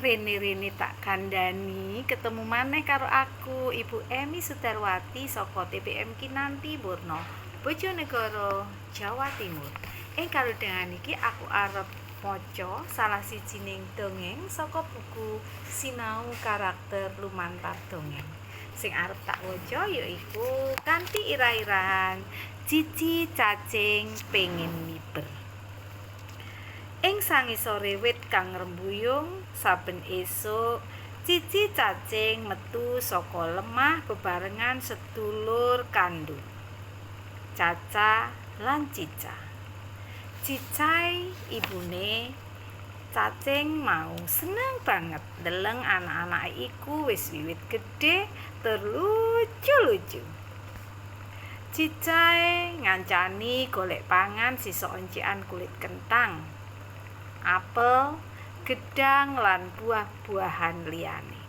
Rene-rene tak kandhani, ketemu maneh karo aku, Ibu Emi Sudarwati saka TPM Kinanti Burno, Bojonegoro, Jawa Timur. Ing kalodhangan iki aku arep maca salah sijining dongeng saka buku Sinau Karakter Lumantar Dongeng. Sing arep tak waca yaiku kanthi ira-irahan Cici Cacing Pengin Miber. Ing sangisore wit kang ngrembuyung, saben esuk Cici Cacing metu saka lemah bebarengan sedulur kandhung, Caca lan Cica. Cicai ibune cacing mau seneng banget ndeleng anak-anake iku wis wiwit gedhe tur lucu-lucu. Cicai ngancani golek pangan sisa oncekan kulit kentang, apel, gedhang lan buah-buahan liyane.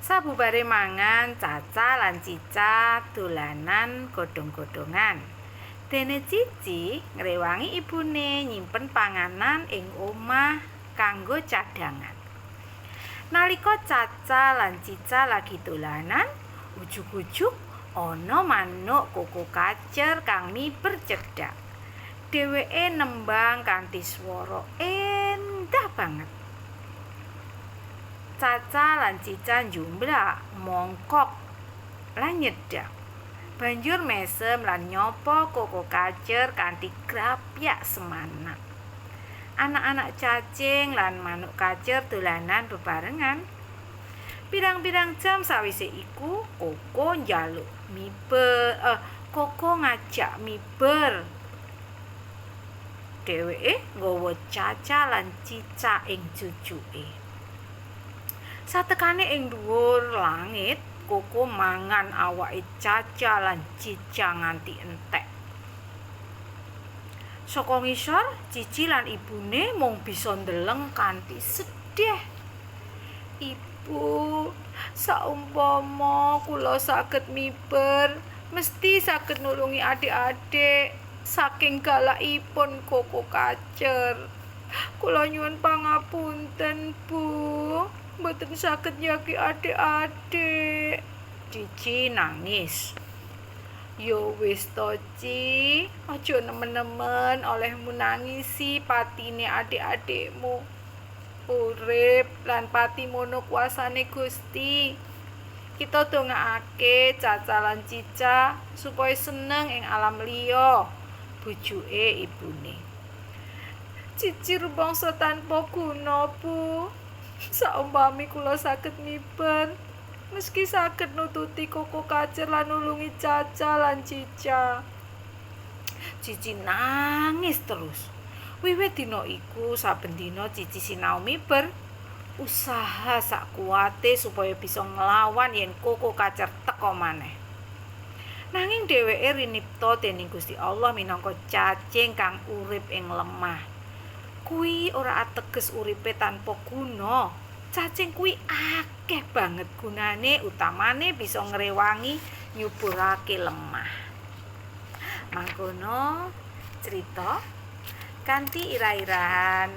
Sabubare mangan, Caca lan Cica dolanan godhong-godhongan. Dene Cici ngrewangi ibune nyimpen panganan ing omah kanggo cadhangan. Nalika Caca lan Cica lagi dolanan, ujug-ujug ana manuk koko kacer kang miber cedhak. Dheweke nembang kanthi swara endah banget. Caca lan Cica njumblak, mongkok lan nyedhak. Banjur mesem lan nyapa koko kacer kanthi grapyak semanak. Anak-anak cacing lan manuk kacer dolanan bebarengan. Pirang-pirang jam sawise iku, Koko njaluk miber, Koko ngajak miber. Dheweke nggawa Caca lan Cica ing cucuke. Satekane ing dhuwur langit, Koko mangan awake Caca lan Cica nganti entek. Saka ngisor, Cici lan ibune mung bisa ndeleng kanthi sedih. Ibu, saumpama kula saged miber, mesti saged nulungi adik-adik saking galakipun Koko Kacer. Kula nyuwun pangapunten, Bu. Mboten saged njagi adik-adik. Cici nangis. Yo wis to, Ci, aja nemen-nemen olehmu nangisi patine adik-adikmu. Urip lan pati mono kuasane Gusti. Kita dongakake Caca lan Cica supaya seneng ing alam liya, bujuke ibune. Cici rumangsa tanpa guna, Bu. Saumpami kula saged miber, meski saged nututi Koko Kacer lan nulungi Caca lan Cica. Cici nangis terus. Wiwit dina iku saben dina Cici sinau miber, usaha sak kuwate supaya bisa nglawan yen Koko Kacer teka maneh. Nanging dheweke rinipta dening Gusti Allah minangka cacing kang urip ing lemah. Kuwi ora ateges uripe tanpa guna. Cacing kuwi akeh banget gunane, utamane bisa ngrewangi nyuburake lemah. Mangkono crita kanthi ira-irahan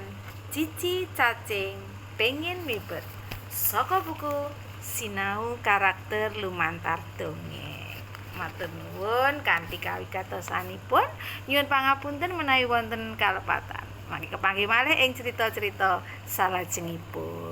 Cici Cacing Pengin Miber saka buku Sinau Karakter Lumantar Dongeng. Matur nuwun kanthi kawigatosanipun, nyuwun pangapunten menawi wonten kalepatan. Mangke kepanggih malih ing crita-crita salajengipun.